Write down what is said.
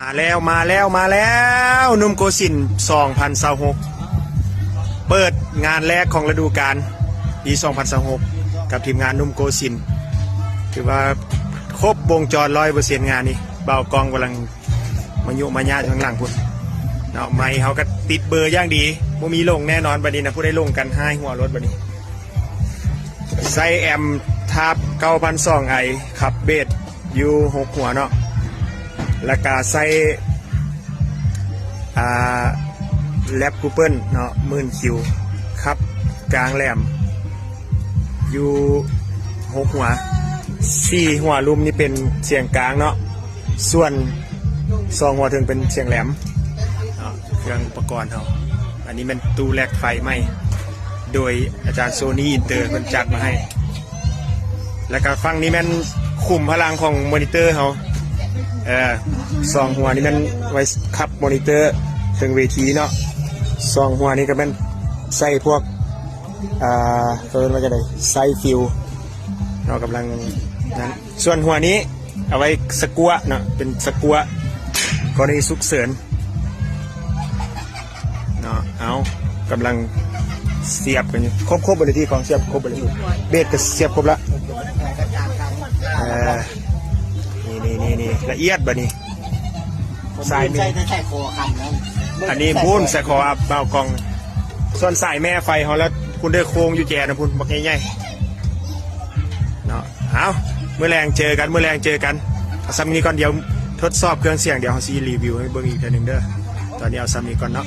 ມາແລ້ວ ມາແລ້ວ ມາແລ້ວ ໜຸ່ມໂກສິນ ສອງພັນຊາວຫົກ ເປີດງານແລກຂອງລະດູການປີ ສອງພັນຊາວຫົກ ກັບທີມງານໜຸ່ມໂກສິນ ຖືວ່າຄົບວົງຈອນ ຮ້ອຍເປີເຊັນ ງານນີ້. ບ່າວກ້ອງກຳລັງມາຍຸມາຍະຢູ່ຂ້າງຫຼັງພຸ້ນເນາະ. ໄມເຮົາກໍຕິດເບີຢ່າງດີ ບໍ່ມີຫຼົງແນ່ນອນ. ບັດນີ້ນະ ຜູ້ໃດຫຼົງກັນຫາຍຫົວໂລດບັດນີ້. ໃຊ້ແອມທາບ ເກົ້າພັນສອງໄອ ຂັບເບສຢູ່ຫົກຫົວເນາະ ແລ້ວກະໃຊ້ ອ່າ ແລັບກູເປິນເນາະ ໝື່ນຄິວ ຂັບກາງແຫຼມຢູ່ຫົກຫົວ. ສີ່ຫົວລຸ່ມນີ້ເປັນສຽງກາງເນາະ ສ່ວນສອງຫົວເທິງເປັນສຽງແຫຼມເນາະ. ເຄື່ອງອຸປະກອນເຮົາ ອັນນີ້ແມ່ນຕູ້ແລັກໄຟໃໝ່ ໂດຍອາຈານໂຊນີອິນເຕີເພິ່ນຈັດມາໃຫ້. ແລ້ວກະຝັ່ງນີ້ແມ່ນຂຸມພະລັງຂອງມໍນິເຕີເຮົາ ເອີ ສອງຫົວນີ້ແມ່ນໄວ້ຂັບມໍນິເຕີເທິງເວທີເນາະ. ສອງຫົວນີ້ກໍແມ່ນໃສ່ພວກ ອ່າ ເຂົາເອີ້ນວ່າຈັ່ງໃດ ໃສ່ຟິວເນາະ ກຳລັງນັ້ນ. ສ່ວນຫົວນີ້ເອົາໄວ້ສະກົວເນາະ ເປັນສະກົວກໍລະນີສຸກເສີນເນາະ. ເອົາ ກຳລັງສຽບກັນຢູ່ ຄົບ ຄົບເບິດເລີຍ ທີ່ຂອງສຽບຄົບເບິດເລີຍ ເບສກໍສຽບຄົບລະ. ເອີ ນີ້ໆໆໆ ລະອຽດບັດນີ້. ສາຍແມ່ ໃສ່ແຕ່ສາຍຄໍຄັນນະ ອັນນີ້ພຸ້ນສາຍຄໍອັບບ່າວກ້ອງ. ສ່ວນສາຍແມ່ໄຟເຮົາລະພຸ້ນເດີ ໂຄງຢູ່ແຈນະພຸ້ນ ບັກໃຫຍ່ໆເນາະ. ເອົາ ມື້ແລງເຈີກັນ ມື້ແລງເຈີກັນ. ເອົາສ່ຳນີ້ກ່ອນ ດຽວທົດສອບເຄື່ອງສຽງ ດຽວເຮົາຊິຣີວິວໃຫ້ເບິ່ງອີກເທື່ອໜຶ່ງເດີ. ຕອນນີ້ເອົາສ່ຳນີ້ກ່ອນເນາະ.